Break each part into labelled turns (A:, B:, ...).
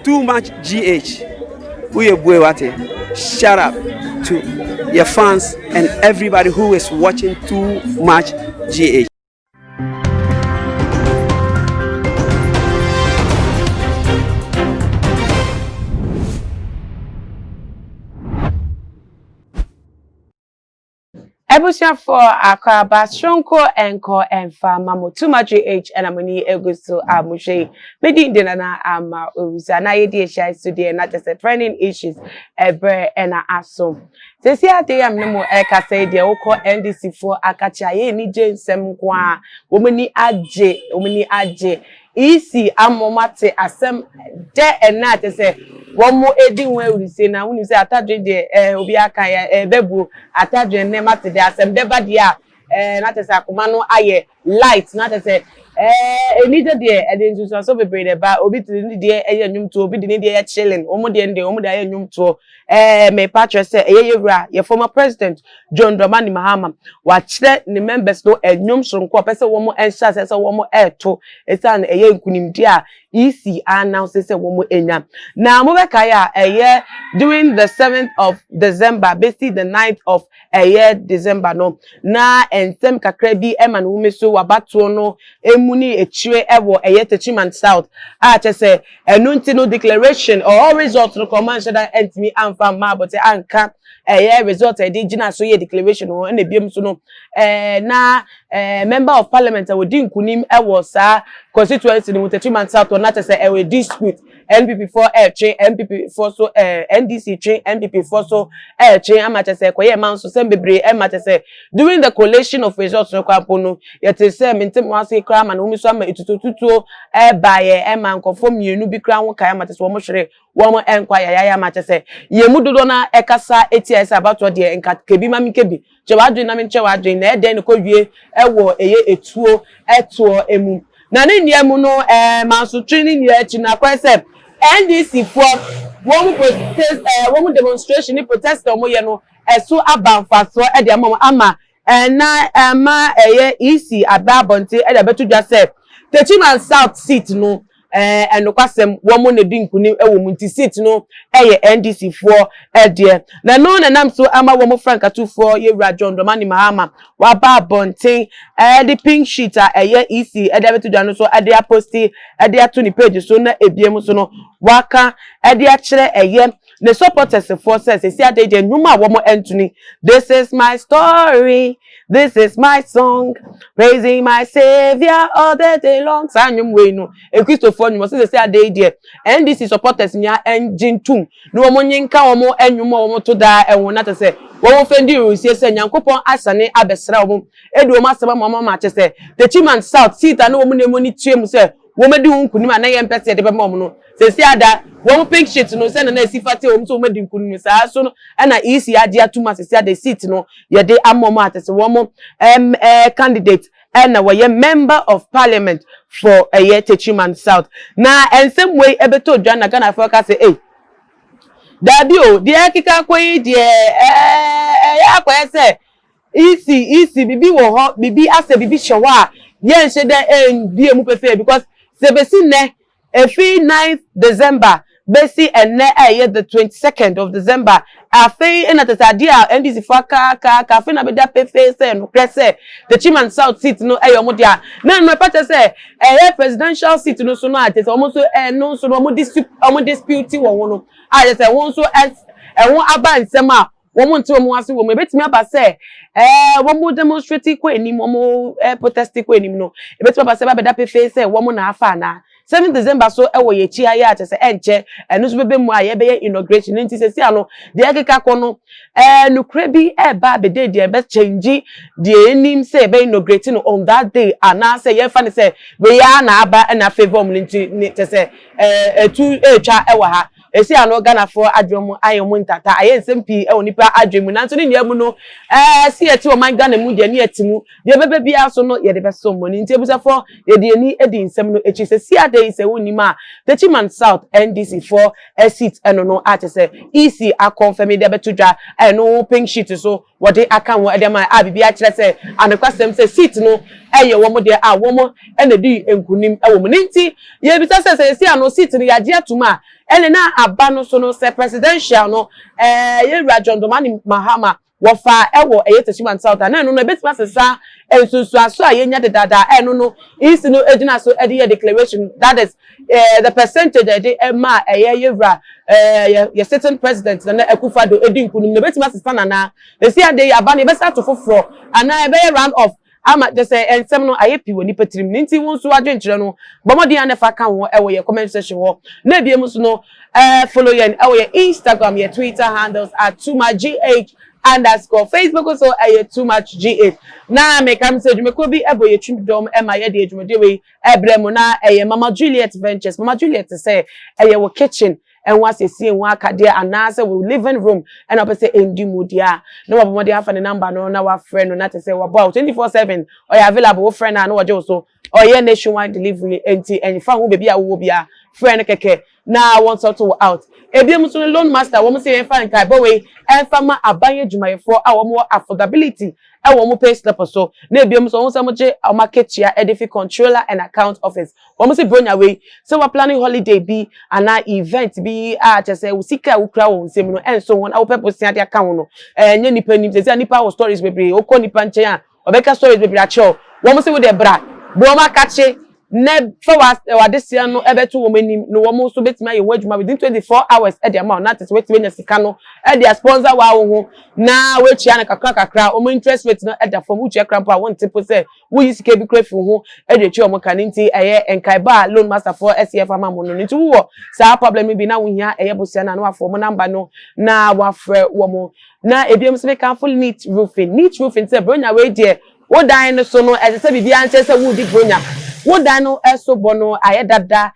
A: Too much GH woyɛ bue wate shut up to your fans and everybody who is watching too much GH.
B: Abusuafoɔ akwaaba soronko nkɔ mfa ma mo too much GH ɛna mo ni egu so a mo hwɛ yi. Me din de Nana Ama Owusu na yɛdi ahyia so deɛ na kyɛ sɛ trending issues ɛbrɛ ɛna aso. Sɛsi ade a mene mo ɛkasa yi deɛ wokɔ NDC foɔ akakye a yɛ ani gye nsɛm nko a wɔn ani agye wɔn ani agye EC ama wɔn ate asɛm dɛ ɛna a kyɛ sɛ wɔn edi ho awurisie na wonim sɛ atadwe deɛ ɛɛ obi aka yɛ ɛbɛbuo atadwe ne ma te deɛ asɛm dɛ ba deɛ a ɛɛ na kyɛ sɛ akoma no ayɛ light na kyɛ sɛ ɛɛ anigye deɛ ɛde nsusuanso bebree na ɛba obi te ne deɛ ɛyɛ nnwomtoɔ obi de ne deɛ yɛ chilling wɔn deɛ deɛ wɔn de ayɛ nnwomtoɔ ɛɛ mɛpa kyerɛ sɛ ɛyɛ yɛwura yɛ former president John Dramani Mahama wakyerɛ ne members no nnwom soronko a ɔpɛ sɛ wɔn nhyɛ asɛ sɛ wɔn ɛɛto ɛsiane ɛyɛ nkunimdi a EC announce sɛ wɔn anya na mobɛkae a ɛyɛ during the 7th of December besi the 9th of ɛyɛ December no na nsɛm kakra bi ɛma ne home so wabatoɔ no emu ne akyire ɛwɔ ɛyɛ Techiman South a kyɛ sɛ ɛno nti no declaration or all results no kɔma nhyɛ da ɛntumi amfa mma abɔte anka ɛyɛ result a yɛde gyina so yɛ declaration ho ɛna ebiem so no ɛɛ na ɛɛ member of parliament a wɔdi nkunim ɛwɔ saa constituency no mu Techiman South na kyɛ sɛ ɛwɔ dispute NPP foɔ ɛɛtwe NPP foɔ so ɛɛ NDC twe NPP foɔ so ɛɛtwe ama kyɛ sɛ ɛkɔyɛ ɛma nso sɛm bebree ɛma kyɛ sɛ during the collation of results no kora mpo no yɛte sɛ mente mu ase koraa ama na wɔn nso ama etutututuo ɛɛbaeɛ ɛma nkɔfoɔ mmienu bi koraa ho kae ama kyɛ sɛ wɔn hwere wɔn nkwa yayaya ama kyɛ sɛ yɛn mu dodoɔ na ɛkasa etia ɛsɛ abatoɔ deɛ nka kebi ma mi kebi kyɛ wadwene na mi nkyɛ wadwene na ɛdɛn ne kɔ wie ɛwɔ ɛyɛ etuo ɛtoɔ emu na ne nnua mu no ɛɛ mansotwe ne nnua akyi na akɔyɛ sɛ NDC foɔ wɔn protest ɛɛ wɔn demonstration ne protest a wɔn yɛ no ɛso aba mfasoɔ ɛde ama wɔn ama ɛna ɛma ɛyɛ EC aba abɔnten ɛde abɛto dwa sɛ Techiman South seat no ɛɛ ɛnokwasɛm wɔn na di nkunim ɛwɔ mu nti seat no ɛyɛ NDC foɔ ɛdeɛ na ɛno na nam so ama wɔn frankatufoɔ yɛwura John Dramani Mahama waba abɔnten ɛde pink sheet a ɛyɛ EC ɛde abɛto dwa no so ɛde apost ɛde ato ne page so na ebiem so no waka ɛde akyerɛ ɛyɛ ne supporters foɔ sɛ sɛsi ade deɛ nnwom a wɔn ɛntuni "This is my story, this is my song, praising my saviour all the day long." Saa nnwom wei no ekristofoɔ nnwom ɔsɛ sɛsi ade deɛ NDC supporters nya ɛngye ntum na wɔn nye nka wɔn nnwom a wɔn to daa ɛho na kyerɛ sɛ wɔn fɛn di nsie sɛ Nyankopɔn asane abɛsra wɔn edi wɔn asɛm ama wɔn ama kyerɛ sɛ Techiman South seat a na wɔn nam ni tue mu sɛ wɔn adi wɔn nkunim a na yɛn mpɛ sɛ yɛde bɛma wɔn no sɛsi ada wɔn pink sheet no sɛ nana esi fate wɔn nso wɔn adi nkunim saa so no ɛna EC agye atum a sɛsi ada seat no yɛde ama wɔn a kyerɛ sɛ wɔn ɛm ɛɛ candidate ɛna wɔyɛ member of parliament for ɛyɛ Techiman South. Na nsɛm wei ɛbɛtɔ dwa na Ghanafoɔ ka sɛ ɛy daabi o deɛ ɛkeka akɔ yi deɛ ɛɛ ɛyɛ akɔyɛ sɛ EC EC bibi wɔ hɔ bibi asɛ bibi hyɛ hɔ a yɛnhyɛ dɛ ɛndie mu pɛfɛɛ because sɛ besi nnɛ efi 9th December besi ɛnnɛ a ɛyɛ the 22nd of December afei ɛna tete adeɛ a NDC fo aka aka aka afei na bɛda pefee sɛ nokorɛ sɛ Techiman South seat no ɛyɛ ɔmo dea na ɛno ɛpa kyerɛ sɛ ɛyɛ presidential seat no so no a kyerɛ sɛ ɔmo nso ɛno nso no ɔmo dispute ɔmo dispute wɔ ho no a kyerɛ sɛ wɔn nso ɛho aba nsɛm a wɔn nte wɔn ase wɔ mu ebetumi aba sɛ ɛɛ wɔn demonstrate kɔ anim wɔn ɛɛ protest kɔ anim no ebetumi aba sɛ ɛbɛda pefee sɛ wɔn na afa anaa 7 December so ɛwɔ yɛn akyi ayɛ akyɛ sɛ ɛnkyɛ ɛno nso bɛbɛ mu a yɛbɛyɛ inauguration ne nti sɛsi ano deɛ ɛkeka kɔ no ɛɛ nukuri bi ɛɛba abɛde deɛ ɛbɛkyɛngyi deɛ anim sɛ ɛbɛ inaugurate no on that day anaasɛ yɛmfa ne sɛ wei ara na aba ɛna favour mu ne nti ne kyɛ sɛ ɛɛ etu ɛretwa ɛwɔ ha esi ano Ghanafoɔ adwene mu ayɛ mu ntata ayɛ nsɛm pii ɛwɔ nipa adwene mu nanso ne nua mu no ɛɛ si yɛte ɔman Ghana mu deɛ ne yɛte mu deɛ bɛbɛ biara so no yɛde bɛso mu ne nti ebusafoɔ yɛde ani edi nsɛm no akyi sɛ si ade yi sɛ wonim a Techiman South NDC foɔ seat ɛno no akyɛ sɛ EC akɔnfɛmi de abɛto dwa ɛno pink sheet so wɔde aka ho ɛde ama a biribi akyerɛ sɛ anokwasɛm sɛ seat no ɛyɛ wɔn deɛ a wɔn ɛna di nkunim ɛwɔ mu ne nti yɛbisa sɛ sɛ yɛsi ano seat no yɛagye atum a Ɛne na aba no so no sɛ presidential no, yɛwura John Dramani Mahama wɔfa ɛwɔ ɛyɛ Techiman South a, na ɛno no ebetumi asesa nsunsuaso a yɛnya dedaada. Ɛno no EC no egyina so ɛde yɛ declaration, that is the percentage a ɛde ɛma ɛyɛ yɛwura yɛ sitting president Nana Akufo-Addo edi nkunim na ebetumi asesa nana esi ade yɛ aba no, yɛbɛsa ato foforɔ anaa ɛbɛyɛ round off ama kyɛ sɛ nsɛm no ayɛ pii wɔ nipa tirim ne. Nti wɔn nso adwenkyerɛ no, bɔmmɔden a nefa ka ho ɛwɔ yɛ comment section hɔ. Na ebien nso no, follow yɛn ɛwɔ yɛ Instagram, yɛ Twitter handles at toomuchgh_. Facebook nso ɛyɛ Too Much GH. Na meka mi sɛ dwumakuo bi ɛbɔ yɛ twim dɔm ɛma yɛde dwumadie wei ɛbrɛ mu, na ɛyɛ Mama Juliet Ventures. Mama Juliet sɛ ɛyɛ wɔ kitchen ɛho asiesie ho akadeɛ anaasɛ wɔ living room ɛna ɔpɛ sɛ ɛndi mu deɛ a, na wabɔ mmɔden afa ne number no na wafrɛ no, na te sɛ wabɔ a 24/7 ɔyɛ available. Wofrɛ no a na wɔgye wo so. Ɔyɛ nationwide delivery, nti ɛnfa ho baabi a wowɔ bia, frɛ no kɛkɛ na wɔn sort wo out. Ebien nso no, Loan Master wɔn sɛ yɛmfa nkaebɔ wei ɛmfa ma aban adwumayɛfoɔ a wɔn wɔ affordability ɛwɔ wɔn pay slip so. Na ebien nso, wɔn sɛ wɔn gye wɔn akatua ɛde fi Controller and Account Office. Wɔn sɛ bronya wei sɛ wɔ planning holiday bi anaa event bi a kyerɛ sɛ sika a wokura wɔn nsam no ɛnso wɔn a wɔpɛ bosia de aka ho no, ɛnyɛ nipa nim sɛ nipa wɔ stories bebree. Okɔ nipa nkyɛn a, ɔbɛka stories bebree akyerɛw. Wɔn sɛ wɔde bra bɔ wɔn akakye na fa wadesia no ɛbɛto wɔn anim na wɔn nso bɛtumi ayɛ wɔn adwuma within 24 hours ɛde ama wɔn, na tete wɔtumi anya sika no ɛde asponsor wɔ awo ho na wɔatua no kakra kakra. Wɔn interest rate no ɛda fam. Wotua kra mpo a, wɔn nte po sɛ woyi sika bi kura fi ho ɛde atua wɔn ka ne. Nti ɛyɛ nkaeba a Loan Master foɔ ɛsi ɛfa ma mo no. Nti wowɔ saa problem bi na wohia ɛyɛ bosia na wafɔ wɔn number no na wafrɛ wɔn. Na ebien nso bɛka Neat Roofing. Neat Roofing sɛ bronya wei deɛ, wo dan no so no, ɛsɛ sɛ biribiara nkyɛn sɛ wodi bronya, wo dan no ɛso bɔ no ayɛ dada,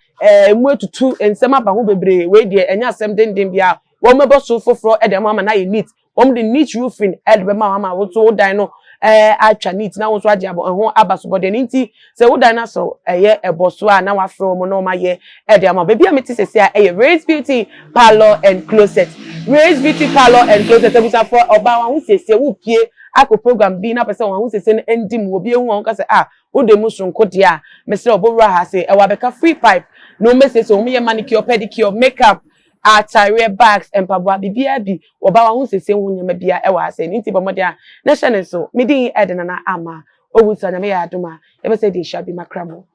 B: emu etutu, nsɛm aba ho bebree. Wei deɛ, ɛnyɛ asɛm denden bia, wɔn bɛbɔ so foforɔ ɛde ama ama na ayɛ neat. Wɔn de Neat Roofing ɛde bɛma wɔn ama wɔn wo dan no atwa neat na wɔn nso agye abɔ ɛho aba so bɔdeɛ ne. Nti sɛ wo dan no asɔ ɛyɛ ɛbɔ so a, na wafrɛ wɔn na wɔn ayɛ ɛde ama. Beebi a mete sɛsi a ɛyɛ Race Beauty Parlour and Closet. Race Beauty Parlour and Closet, abusuafoɔ, ɔbaa wɔn ahosiesie, wopie akɔ program bi na pɛ sɛ wɔn ahosiesie no ndi mu, obi ehu wɔn kasa a wode mu sonko deɛ a, mesrɛ ɔbɔwura ha se ɛwɔ abɛka Free Pipe na wɔn bɛsiesie wɔn. Yɛ manicure, pedicure, makeup, ataareɛ, bags, mpaboa, biribiara bi. Wɔba wɔn ahosiesie ho nneɛma bia ɛwɔ ha sɛ ne. Nti bɔ mmɔden a na hyɛ ne nso. Me din ɛde Nana Ama Owusu. Anyame yɛ adom a, yɛbɛsɛ de ahyia bi makra mo.